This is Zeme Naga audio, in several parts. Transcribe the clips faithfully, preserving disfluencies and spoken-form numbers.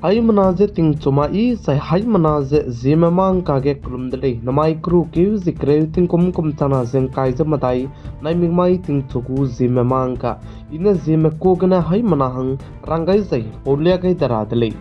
Haimena ze tingchu ma i, zai haimena ze Zeme mangka ge kelum de lei. Namai keru keu ze kereu tingkum kum chana ze ngkai ze medai, naimik mai tingchu gu Zeme mangka. I ne Zeme ku gene haimena hang rang gai zai paulia gai de ra de lei.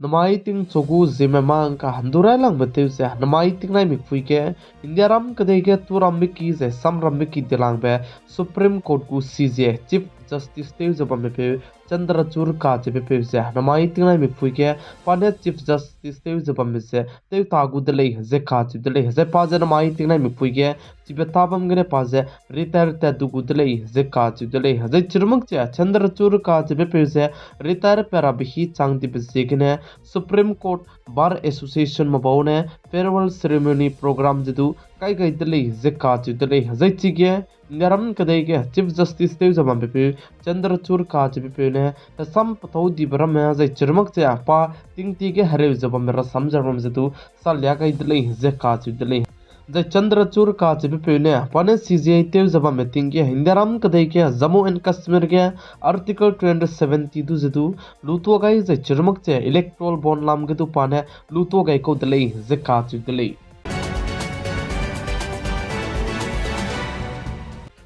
Namai tingchu gu Zeme mangka ndu railangbe tew ze, namai tingnai mikpui ge, Indiaram kedei ge turambe ki zai samrambe ki dilangbe Supreme Court gu C J, Chief Justice tew ze bamme peu, Chandrachud kacheube peu ze, namai tingnai mikpui ge, pa ne Chief Justice tew ze bamme ze, tew ta gu de lei ze kacheu de lei. Zai pa ze namai tingnai mikpui ge, chibe ta bam gene pa ze, retire tat du gu de lei ze kacheu de lei. Zai chirumak ze, Chandrachud kacheube peu ze, retire pe rabe hi chang dibe ziegene, Supreme Court Bar Association mebau ne, farewell ceremony program ze du, kai gai de lei ze kacheu de lei. Zai chige, Indiaram kedei ge Chief Justice tew ze bambe peu, Chandrachud kacheube peu ne, hesam petau dibe ramme zai chirumak ze pa tingti ge hereu ze bambe rasam ze ram ze du salia gai de lei ze kacheu de lei. Zai Chandrachud kacheube peu ne, pa ne C J I tew ze bambe ting ge, Indiaram kedei ge Jammu and Kashmir ge Article two hundred seventy du ze du, lutua gai zai chirumak ze electoral bond lam ge du pa ne lutua gai kau de lei ze kacheu de lei.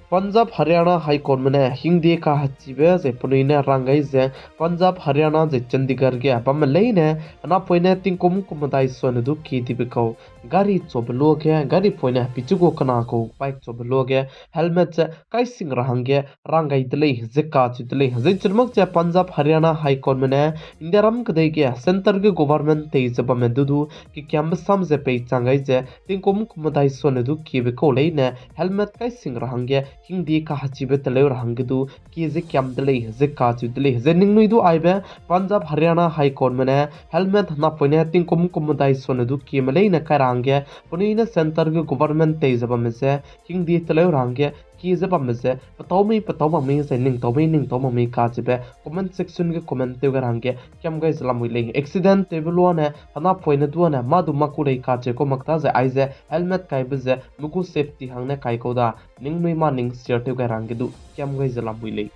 Punjab Haryana High Courtme ne hingde kahechibe zai penui ne rang gai ze Punjab Haryana zai Chandigarh ge bamme leine, henapoine tingkum kum medai suane du ki dibe kau, gari chobe luage, gari poine pichu gu kena kau bike chobe luage, helmet ze kaising ra hangge rang gai de lei ze kacheu de lei. Zai chirumak ze Punjab Haryana High Courtme ne Indiaram kedei ge centre ge government tei ze bamme du du, kekiambe sam ze peichang gai ze, tingkum kum medai suane du kiebe kau leine, helmet kaising ra hangge, hingde kahechibe teleu ra hangge du, kie ze kiam de lei ze kacheu de lei. Zai ningnui du aibe, Punjab Haryana High Courtme ne, helmet henapoine tingkum kum medai suane du kieme leine kai ra hangge, penui ne centre ge government tei ze bamme ze, hingde teleu ra hangge, kie ze bamme ze, petau mei petau mak mei zai ningtau mei ningtau mak mei kacheube, comment section ge comment tew gai ra hangge, kiam gai ze lamui lei. Accident tewbe luane, henapoine duane, mâ du mâ ku lei kacheu kau mak ta zai aize, helmet kaibe ze, me gu safety hangne kai kau da, ningnui mâ ning share tew gai ra hangge du, kiam gai ze lamui lei.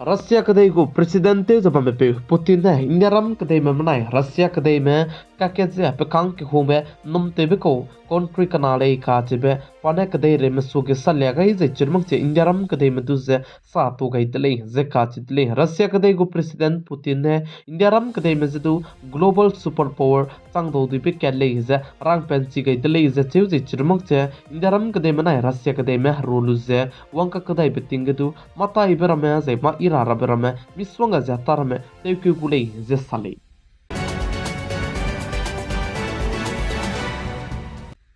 Russia kedei gu President tew ze bambe peu Putin ne Indiaram kedeime menai Russia kedeime kakat ze pekâng kehungbe num tewbe kau country kena lei kacheube pa ne kedeireime suage salia gai zai chirumak ze Indiaram kedeime du ze sa tu gai de lei ze kacheu de lei. Russia kedei gu President Putin ne Indiaram kedeime ze du global superpower changdau duibe kat lei ze rangpenchi gai de lei ze cheu ze chirumak ze Indiaram kedeime nai Russia kedeime heru lu ze wangkak kedaibe ting ge du mâ taibe ramme zai mâ i ra rabe ramme misongga ze ta ramme tewkeu gu lei ze sa lei.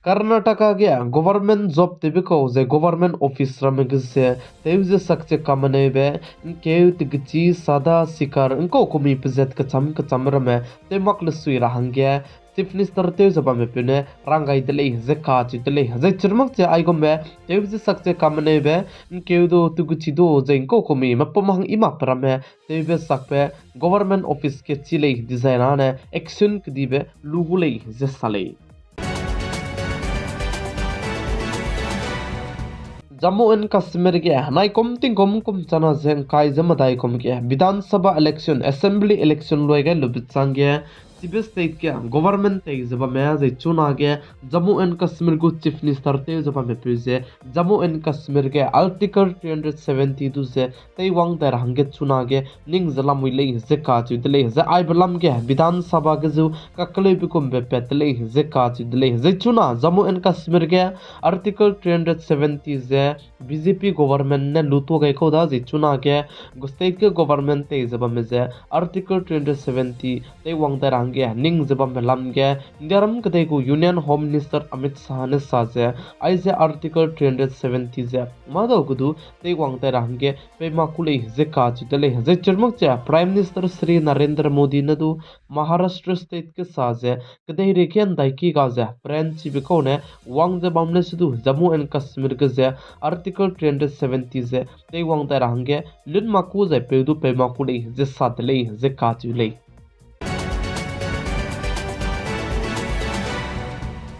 Karnataka ge government job tewbe kau zai government office ramme ge ze tew ze sak ze kameneube, ngkeu, tegechi, sada, sikar, ngkau kumi pezat kecham kecham ramme tew mak lesui ra hangge Chief Minister tew ze bamme peu ne rang gai de lei ze kacheu de lei. Zai chirumak ze aigumbe tew ze sak ze kameneube, ngkeu du, tegechi du, zai ngkau kumi mepum hang i mak pe ramme tewbe sakbe government office ge chi lei dizai nane action kedibe lu gu lei ze sa lei. Jammu and Kashmir ge naikum tingkum kum chana ze ngkai ze medai kum ge Bidhan Sabha election, assembly election lui gai lube chang ge chibe state ge government tei ze bamme zai chunage Jammu and Kashmir gu Chief Minister tew ze bamme peu ze Jammu and Kashmir ge Article three hundred seventy du ze teiwang dai ra hangge chunage ning ze lamui lei ze kacheu de lei. Zai aibe lam ge Bidhan Sabha ge zu kakeleube gumbe pat de lei ze kacheu de lei. Zai chuna Jammu and Kashmir ge Article three hundred seventy ze B J P government ne lutua gai kau da zai chunage gu state ge government tei ze bamme ze Article three hundred seventy teiwang dai ra hangge ning ze bambe lam ge Indiaram kedei gu Union Home Minister Amit Shah ne sa ze aize Article three hundred seventy ze mâdau ge du teiwang dai ra hangge pei mak ku lei ze kacheu de lei. Zai chirumak ze Prime Minister Shri Narendra Modi ne du Maharashtra state ge sa ze kedeirei ge ndaiki ga ze peranchibe kau ne wang ze bam le se du Jammu and Kashmir ge ze Article three hundred seventy ze teiwang dai ra hangge lun mak ku zai peu du pei mak ku lei ze sa de lei ze kacheu lei.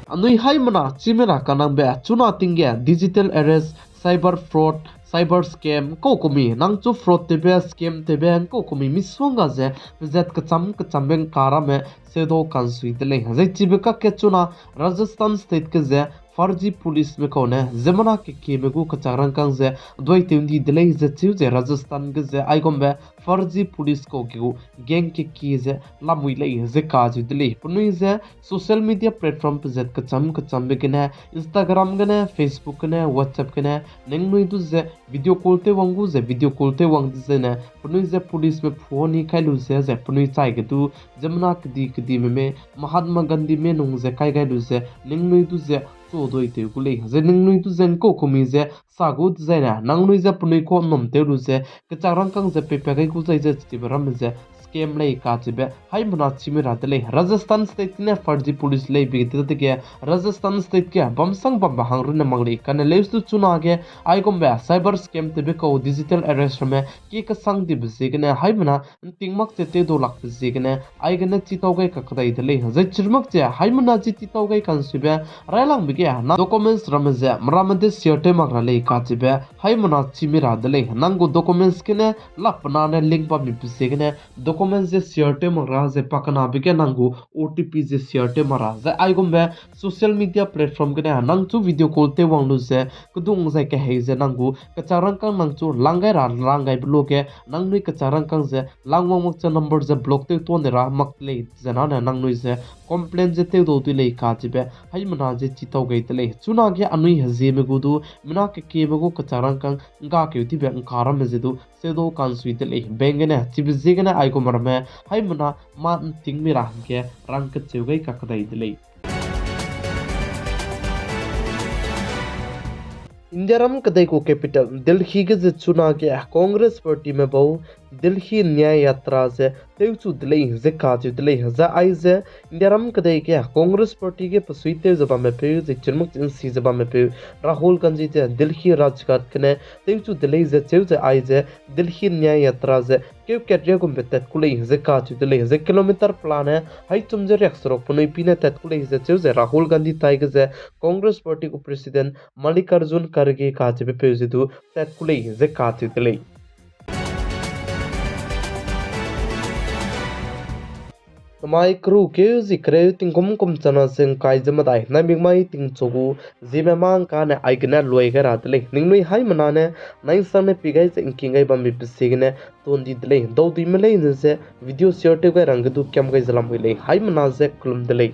Anui haimena chîme ra kanangbe chuna ting ge digital arrest, cyber fraud, cyber scam, kau kumi nang chu fraud tewbe, scam tewbe, kau kumi misongga ze pezat kecham kechambe ngka ramme seudo kansui de lei. Zai chibe kakge chuna Rajasthan State ge ze farzi policeme kau ne ziemmena kekieme gu kechak rangkâng ze duaitew ndi de lei ze cheu ze Rajasthan ge ze aigumbe farzi police kau ge gu gang kekie ze lamui lei ze kacheu de lei. Penui ze social media platform pezat kecham kechambe gene, Instagram gene, Facebook gene, WhatsApp gene, ningnui du ze video call tew wang gu ze video call tew wang dezaine penui ze policeme phuani kai lu ze ze penui chai ge du ziemmena kedi kedime me, Mahatma Gandhime nung ze kai gai lu ze ningnui du ze chu duaitew gu lei. Zai ningnui du ze ngkau kumi ze sa gu dezaine nangnui ze penui kau nnum tew lu ze kechak rangkâng ze peipat gai gu zai ze chibe ramme ze scam lei kachibe haimena chîme ra de lei. Rajasthan State gene farzi police lei bi de dege Rajasthan State ge bamsang bambe hang runne mak lei. Kane leuse du chunage aigumbe cyber scam tewbe kau digital arrest ramme ki kesang dibe ziegene haimena nting mak ze tewdau lakbe ziegene aigene chitau gai kakdai de lei. Zai chirmak ze haimena chi chitau gai kansuibe railangbe ge na documents ramme ze meramme de share tew mak ra lei kachibe haimena chîme ra de lei. Nang gu documents gene lapena ne link bammibe ziegene documents ze share tew mak ra, zai pakenabe ge nang gu O T P ze share tew mak ra. Zai aigumbe social media platform gene nang chu video call tew wang lu ze kedung zai kehei ze nang gu kechak rangkâng nang chu lang gai ra rang gaibe luge nangnui kechak rangkâng ze lang wang mak ze number ze block tew tuan de ra mak lei. Zai nane nangnui ze complaint ze tewdau dui lei kachibe haimena ze chitau gai de lei. Chunage anui hezieme gu du mina kekieme gu kechak rangkâng ngkakeu dibe ngka ramme ze du seudo kansui de lei. Bang gene chibe ziegene aigum ramme haimena mâ nting mi ra hangge rang kecheu gai kakdai de lei. Indiaram kedei gu capital Delhi ge ze chunage Congress partyme bau Delhi Nyay Yatra ze tewchu de lei ze kacheu de lei. Zai aize Indiaram kedei ge Congress party ge pesuitew ze bamme peu, zai chirmak nsi ze bamme peu Rahul Gandhi ze Delhi Rajghat gene tewchu de lei ze cheu ze aize Delhi Nyay Yatra ze keu kat riagumbe tat ku lei ze kacheu de lei. Zai kilometer pelane haichum ze riakseruk penui pi ne tat ku lei ze cheu ze Rahul Gandhi taige ze Congress party gu president Mallikarjun Kharge kacheube peu ze du tat ku lei ze kacheu de lei. Namai keru keu zi kereu tingkum kum chana seng kai ze medai naimik mai tingchu gu ziemme mâ ngkane aigene luai gai ra de lei. Ningnui haimena ne nainsang ne pi gai ze ngking gai bambe pe ziegene tundi de lei. Dauduime leine ze video share tew gai rangge du kiam gai ze lamui lei. Haimena ze kelum de lei.